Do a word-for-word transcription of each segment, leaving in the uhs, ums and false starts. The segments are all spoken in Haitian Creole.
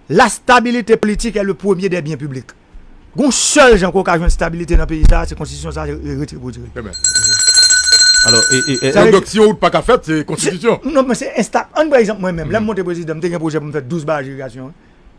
La stabilité politique est le premier des biens publics. Gon sèl jan ke w ka jwenn stabilite nan peyi sa, se konstitisyon sa re- retire pou retire. Alò, e, e, e, Donk, donk, si yon wout pa ka fèt, se konstitisyon. Non, men se ensta- Ann pran egzanp mwen menm. Lè m monte prezidan, m te gen pwojè pou m fè douz baraj irigasyon.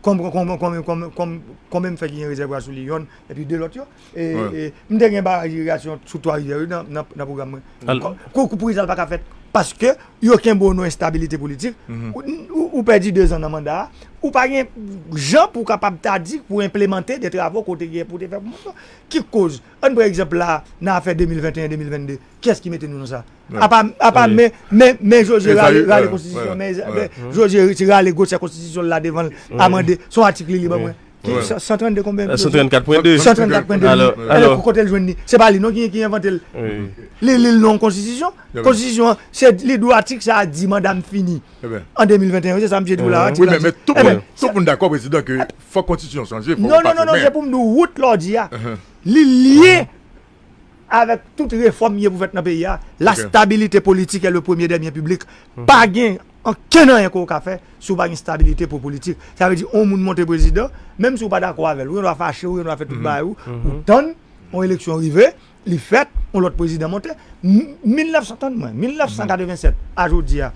Konbyen, konbyen, konbyen, konbyen, konbyen, konbyen m fè ki gen rezèvwa sou li, yonn, epi de lòt yo. E, e, m te gen baraj irigasyon sou twa rivyè yo nan, nan, nan pwogram mwen. Kou, kou, kou pou sa l pa ka fèt. Paske yo kenbe w nan enstabilite politik. Ou, ou, ou pèdi dezan nan manda a. Ou pa gen jan pou w kapab ta di pou enplemante de travo kote gen pou te fè pou moun yo. Ki koz? Ann pran egzanp la, nan afè de mil venteyen de mil vennde. Kiyès ki mete nou nan sa? Apa, apa men, men, men Jozye rale, rale konstitisyon, men, men Jozye ti rale gwosè konstitisyon la devan l, amande, se yon atik li li ban mwen. Ki, san, san trannde konbyen? San trannkat pwen de. San trannkat pwen de. Alò, alò, kote l jwenn li? Se pa li non ki, ki envante l. Li, li l nan yon konstitisyon. Konstitisyon an, se li dwe atik sa a di manda m fini. An de mil venteyen, se sa misye di w la, atik la di. Wi, men, men tout moun, tout moun dakò, prezidan, ke fòk konstitisyon chanje, fòk. Non, non, non, non, se pou m di w wout lè w di a. Li lye avèk tout refòm ye pou fèt nan peyi a, la stabilité politique est le premier des biens publics. Pa gen ankenn anyen ke w ka fè si w pa gen stabilite pou politik. Sa vle di, yon moun monte prezidan, menm si w pa dakò avè l, ou gen dwa fache, ou gen dwa fè tout bagay ou, ou tann, yon eleksyon rive, li fèt, yon lòt prezidan monte. Mil nèf san, tann mwen, mil nèf san katrevennsèt a jodi a,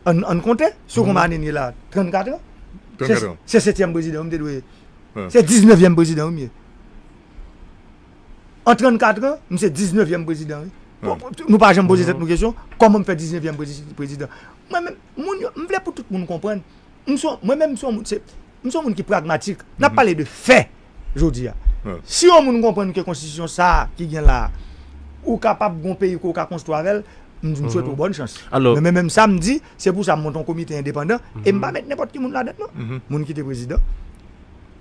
ann, ann konte, sou konbyen ane n ye la? Trannkat an? Se setyèm prezidan wi m te dwe ye. Se diznevyèm prezidan wi m ye. An trannkat an, m se diznevyèm prezidan wi. Nou pa janm poze tèt nou kesyon, kòman m fè diznevyèm prezidan? Mwen menm, moun yo, m vle pou tout moun konprann. M se, mwen menm m se yon moun, se, m se yon moun ki pragmatik. N ap pale de fè jodi a. Si yon moun konprann ke konstitisyon sa a ki gen la a, ou kapab gon peyi ke w ka konstwi avè l, m, m swete w bòn chans. Men, men menm sa m di, se pou sa m monte yon komite endepandan e m pa met nenpòt ki moun ladan l non. Moun ki te prezidan,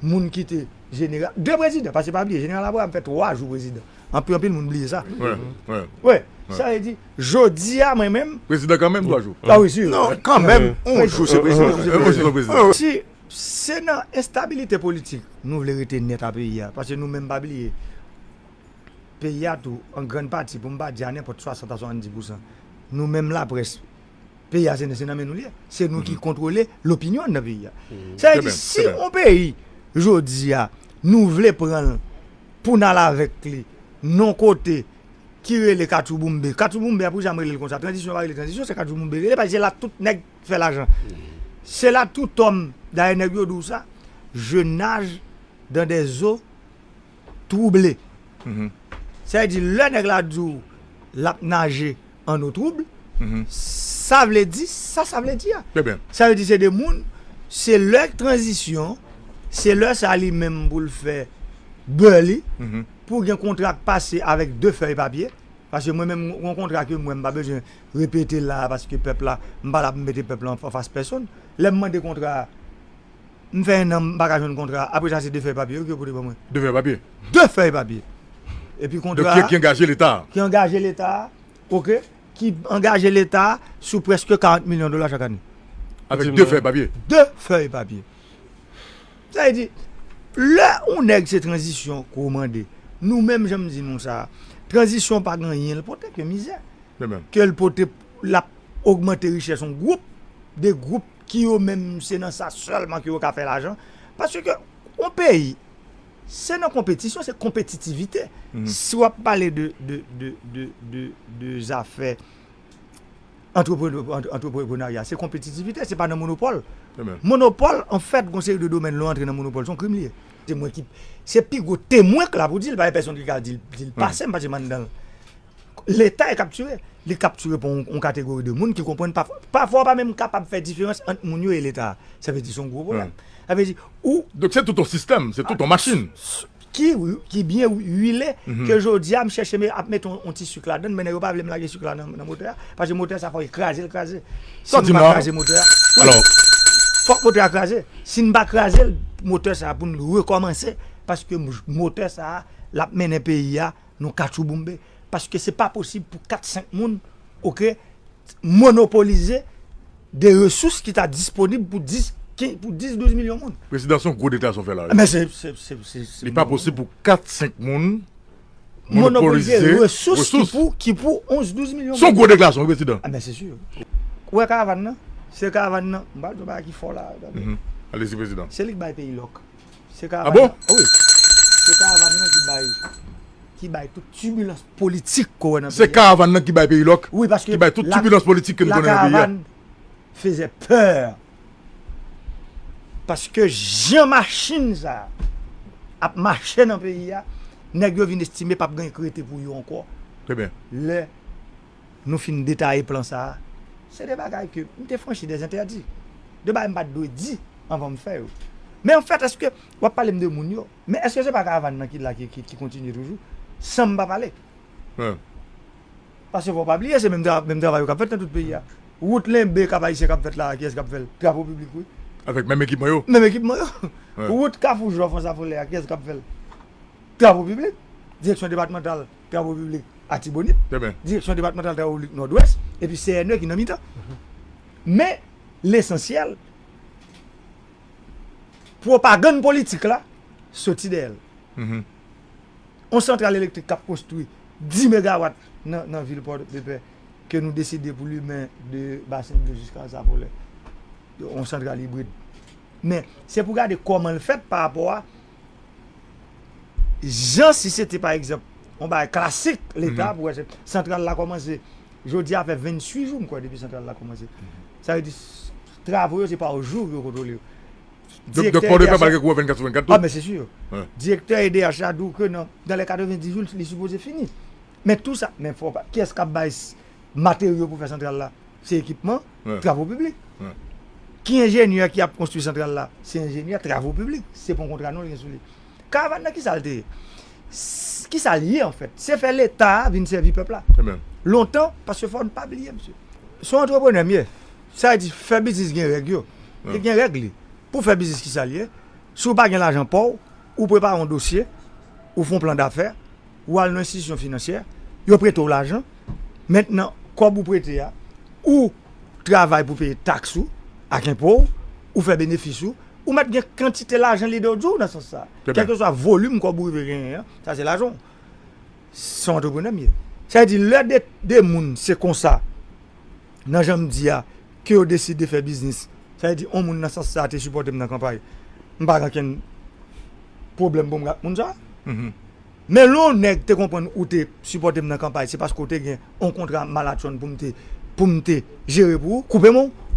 moun ki te jeneral, de prezidan, paske pa bliye, jeneral Abraham fè twa jou prezidan. Anpil, anpil moun bliye sa. Wi, sa vle di, jodi a mwen menm. Prezidan kanmenm, twa jou. A wi, si. Non, kanmenm, yon jou se prezidan. Si se nan enstabilite politik nou vle rete nèt a peyi a, paske nou menm pa bliye, peyi a tou, an grann pati, pou m pa di a nenpòt swasant a swasanndis pousan, nou menm laprès, peyi a se, se nan men nou li ye. Se nou ki kontwole lopinyon nan peyi a. Sa vle di, si yon peyi, jodi a, nou vle pran l pou n al avèk li nan kote ki rele katchouboumbe. Katchouboumbe a, poukisa m rele l konsa? Tranzisyon pa rele tranzisyon, se katchouboumbe rele, paske se la tout nèg fè lajan. Se la tout òm, dayè nèg yo di w sa, je nage dans des eaux troublées. Sa vle di, lè nèg la di w l ap naje an eau trouble, sa vle di sa sa vle di a. Sa vle di se de moun, se lè tranzisyon, se lè sa li menm pou l fè bè li, pou gen kontra k pase avèk de fèy papye, paske mwen menm yon kontra ke mwen m pa bezwen repete la, paske pèp la, m pa la pou m mete pèp la an fas pèsonn. Lè m mande kontra a, m fè en an m pa ka jwenn kontra a, apre sa se de fèy papye wi ke yo pote ban mwen. De fèy papye? De fèy papye. Epi kontra a ki angaje Leta a. Ki angaje Leta a, oke, ki angaje Leta a sou prèske karant milyon dola chak ane. Avèk de fèy papye? De fèy papye. Sa vle di, lè yon nèg se tranzisyon ke w mande, nou menm jan m di nou sa, tranzisyon pa gen anyen l pote ke mizè. Ke l pote, l ap ogmante richès yon gwoup, de gwoup ki yo menm se nan sa sèlman ke yo ka fè lajan. Paske yon peyi, se nan konpetisyon, se konpetitivite. Si w ap pale de, de, de, de, de, de zafè antrepre- antre- antreprenarya, se konpetitivite, se pa nan monopòl. Monopòl, anfèt, gon seri de domèn, lè w antre nan monopòl, se yon krim li ye. Se mwen ki, se pi gwo temwen k la pou di l, pa gen pèsonn ki ka di l, di l pase m, paske m anndan l. Leta e kaptire. Li kaptire pou yon, yon kategori de moun ki konprann pa, pafwa w pa menm kapab fè diferans ant moun yo e Leta. Sa vle di se yon gwo pwoblèm. Sa vle di, ou. Donk se tout yon sistèm, se tout yon machin. Ki, ki byen wile, ke jodi a m chèche ap mete yon, yon ti sik ladan l, men nèg yo pa vle m lage sik la nan, nan motè a, paske motè sa fò e kraze l kraze. Si nou pa kraze motè a, wi, fòk motè a kraze. Si n pa kraze l, motè sa pou n rekòmanse, paske motè sa l ap mennen peyi a nan katchouboumbe. Paske se pa posib pou kat senk moun, oke, monopolize de resous ki ta disponib pou dis, kenz, pou dis, douz milyon moun. Prezidan, se yon gwo deklarasyon w fè la wi. Men se, se, se, se, se. Li pa posib pou kat senk moun monopolize resous ki pou, ki pou onz, douz milyon moun. Se yon gwo deklarasyon wi, prezidan. A men se si. Ou wè karavàn nan? Se karavàn nan. M pral di yon bagay ki fò la. Allez-y, président. Se li k bay peyi lòk. Se Ah bon? Wi. Se karavàn nan ki bay ki bay tout tibilans politik ko wè nan Se peyi. Karavàn nan ki bay peyi lòk. Wi, paske Ki bay tout tibilans politik ke nou konnen nan peyi a. Karavàn fezè pè. Paske jan machin sa ap mache nan peyi a, nèg yo vin estime p ap gen krete pou yo ankò. Trè byen. Lè nou fin detaye plan sa a, se de bagay ke m te franchi dèzentèdi. De bagay m pa t dwe di anvan m fè yo. Men anfèt, èske w ap pale m de moun yo? Men èske se pa karavàn nan ki la ki, ki, ki kontinye toujou? San m pa pale. Wi. Paske fò w pa bliye, se menm, tra, menm travay yo k ap fèt nan tout peyi a. Wout Lenbe Kap Ayisyen k ap fèt la, kiyès k ap fè l? Travo piblik, wi. Avèk menm ekipman yo. Menm ekipman yo. Wi. Wout Kafou Jò Fon Safolè a, kiyès k ap fè l? Travo piblik. Direksyon depatmantal travo piblik Atibonit. Trè byen. Direksyon depatmantal travo piblik Nòdwès. Epi C N E ki nan mitan. Men, lesansyèl, pwopagann politik la soti dèyè l. Mhm. On santral elektrik k ap konstwi dis megawat nan, nan vil Pòdepè, ke nou deside pou limen de Basen Dlo jiska Safolè. On santral ibrid. Men, se pou gade kòman l fèt pa rapò a jan si se te, pa egzanp, on bagay klasik Leta, pou wè se santral la kòmanse. Jodi a fè venntuit jou, m kwè, depi santral la kòmanse. Sa vle di, s- travo yo, se pa o jou yo kontwole yo. Donk, donk Pòdepè malgre kouran vennkat sou vennkat Ah, tou. Men se si. Wi. Direktè E D H la di w ke nan, nan lè katrevendis jou, li sipoze fini. Men tou sa, men fò pa, kiyès k ap bay s- materyo pou fè santral la? Se ekipman, Wi. Travo piblik. Wi. Ki enjenyè ki ap konstwi santral la? Se enjenyè travo piblik. Se pon kontra non li gen sou li. Karavàn nan ki sa l te ye? S- Ki sa l ye anfèt? Se fè Leta a vin sèvi pèp la. Trè byen. Lontan, paske fò n pa bliye, mesye. Se yon antreprenè m ye. Sa vle di, fè biznis gen règ yo. Li gen règ li. Pou fè biznis ki sa l ye, si w pa gen lajan pa w, ou prepare yon dosye, ou fè yon plan dafè, ou al nan enstitisyon finansyè, yo prete w lajan. Mentnan, kòb ou prete a, ou travay pou peye taks ou, ak enpo w, ou fè benefis ou, ou mèt gen kantite lajan li dwe di w nan sans sa. Trè byen. Kèlkeswa volim kòb ou rive genyen an, sa se lajan w. Se yon antreprenè m ye. Sa vle di, lè de, de moun, se konsa, nan jan m di a, ke yo deside fè biznis, sa vle di, yon moun nan sans sa te sipòte m nan kanpay. M pa gen okenn pwoblèm pou m ak moun sa. Mhm. Men lè yon nèg te konprann ou te sipòte m nan kanpay, se paske w te gen yon kontra malatchonn pou m te, pou m te jere pou ou, koupe men w.